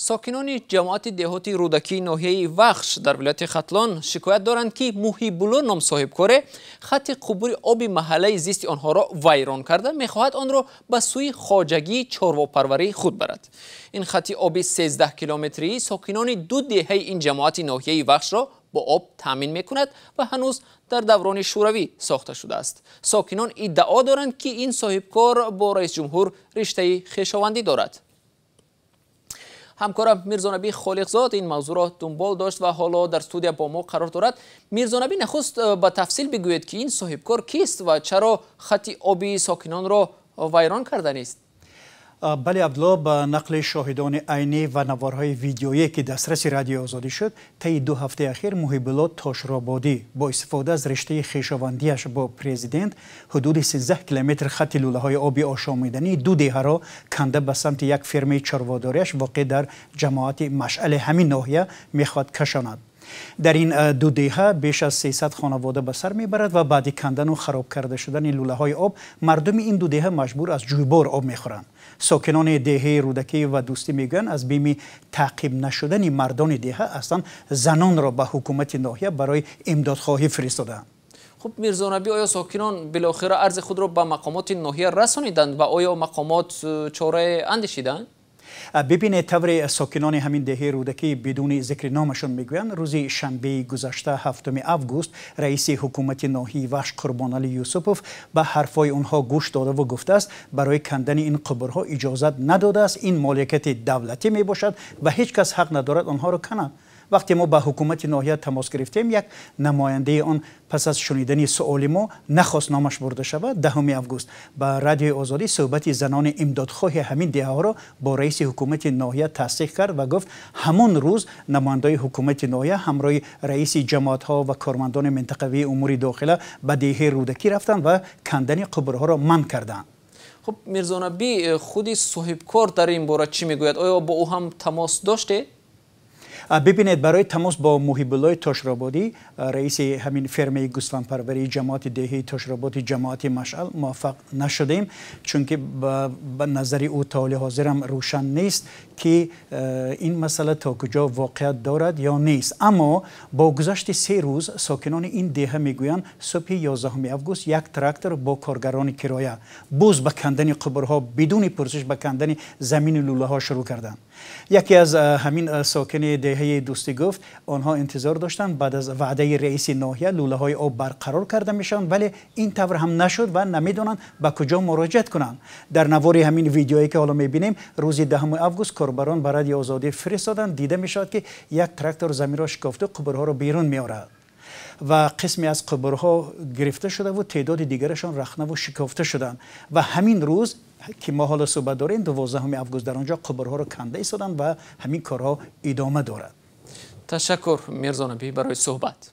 Сокинони ҷамоати деҳоти Рӯдакии ноҳияи Вахш дар вилояти Хатлон шикоят доранд, ки Муҳибулло ном соҳибкоре хатти қубури оби маҳаллаи зисти онҳоро вайрон карда, мехоҳад онро ба сӯи хоҷагии чорвопарварии худ барад. Ин хатти оби 13 километрии сокинони ду деҳаи ин ҷамоати ноҳияи Вахшро бо об таъмин мекунад ва ҳанӯз дар даврони шӯравӣ сохта шудааст. Сокинон иддао доранд, ки ин соҳибкор бо раисҷумҳур риштаи хешовандӣ дорад. Ҳамкорам Мирзонабӣ Холиқзод ин мавзӯъро дунбол дошт ва ҳоло дар студия бо мо қарор дорад. Мирзонабӣ, нахуст ба тафсил бигӯед, ки ин соҳибкор кист ва чаро хатти оби сокинонро вайрон карданист? Бале, Абдулло, ба нақли шоҳидони айнӣ ва наворҳои видеоие, ки дастраси Радиои Озодӣ шуд, таи 2 ҳафтаи ахир Муҳибулло Тошрободӣ бо истифода аз риштаи хешовандиаш бо президент ҳудуди 13 километр хатти лӯлаҳои оби ошомидании ду деҳаро канда, ба самти як фермаи чорводориаш, воқеъ дар ҷамоати Машъали ҳамин ноҳия, мехоҳад кашонад. Дар ин ду деҳа беш аз 300 хонавода ба сар мебарад ва баъди кандану хароб карда шудани лӯлаҳои об мардуми ин ду деҳа маҷбур аз ҷӯйбор об мехӯранд. Сокинони деҳаи Рӯдакӣ ва Дӯстӣ мегӯянд, аз бими таъқиб нашудани мардони деҳа аслан занонро ба ҳукумати ноҳия барои имдодхоҳӣ фиристодаанд. Хуб, Мирзонабӣ, оё сокинон билохира арзи худро ба мақомоти ноҳия расониданд ва оё мақомот чорае андешиданд? Бибинед, тавре сокинони ҳамин деҳаи Рӯдакӣ бидуни зикри номашон мегӯянд, рӯзи шанбеи гузашта, 7 август, раиси ҳукумати ноҳияи Вахш Қурбоналӣ Юсупов ба ҳарфҳои онҳо гӯш додаву гуфтааст, барои кандани ин қубурҳо иҷозат надодааст, ин моликияти давлатӣ мебошад ва ҳеҷ кас ҳақ надорад онҳоро канад. Вақте мо ба ҳукумати ноҳия тамос гирифтем, як намояндаи он пас аз шунидани суоли мо нахост номаш бурда шавад. 10 август ба Радиои Озодӣ суҳбати занони имдодхоҳи ҳамин деҳаҳоро бо раиси ҳукумати ноҳия тасдиқ кард ва гуфт, ҳамон рӯз намояндаи ҳукумати ноҳия ҳамроҳи раиси ҷамоатҳо ва кормандони минтақавии умури дохила ба деҳаи Рӯдакӣ рафтанд ва кандани қубурҳоро манъ карданд. Хуб, Мирзонабӣ, худи соҳибкор дар ин бора чӣ мегӯяд? Оё бо ӯ ҳам тамос доштед? Бибинед, барои тамос бо Муҳибуллои Тошрободӣ, раиси ҳамин фермаи гӯсфандпарварии ҷамоати деҳаи Тошрободи ҷамоати Машъал, муваффақ нашудем, чунки ба назари ӯ то ҳоли ҳозирам рӯшан нест, ки ин масъала то куҷо воқеият дорад ё нест. Аммо бо гузашти 3 рӯз сокинони ин деҳа мегӯянд, субҳи 11 август як трактор бо коргарони кироя боз ба кандани қубурҳо бидуни пурсиш ба кандани замини лӯлаҳо шурӯъ карданд. Яке аз ҳамин сокини деҳаи Дӯстӣ гуфт, онҳо интизор доштанд, баъд аз ваъдаи раиси ноҳия лӯлаҳои об барқарор карда мешаванд, вале ин тавр ҳам нашуд ва намедонанд ба куҷо муроҷиат кунанд. Дар навори ҳамин видеое, ки ҳоло мебинем, рӯзи 10 август корбарон ба Радиои Озодӣ фиристоданд, дида мешавад, ки як трактор заминро шикофту қубурҳоро берун меорад ва қисме аз қубурҳо гирифта шудаву теъдоди дигарашон рахнаву шикофта шуданд. Ва ҳамин рӯз, ки мо ҳоло суҳбат дорем, 12 август, дар он ҷо қубурҳоро канда истоданд ва ҳамин корҳо идома дорад. Ташаккур, Мирзонабӣ, барои суҳбат.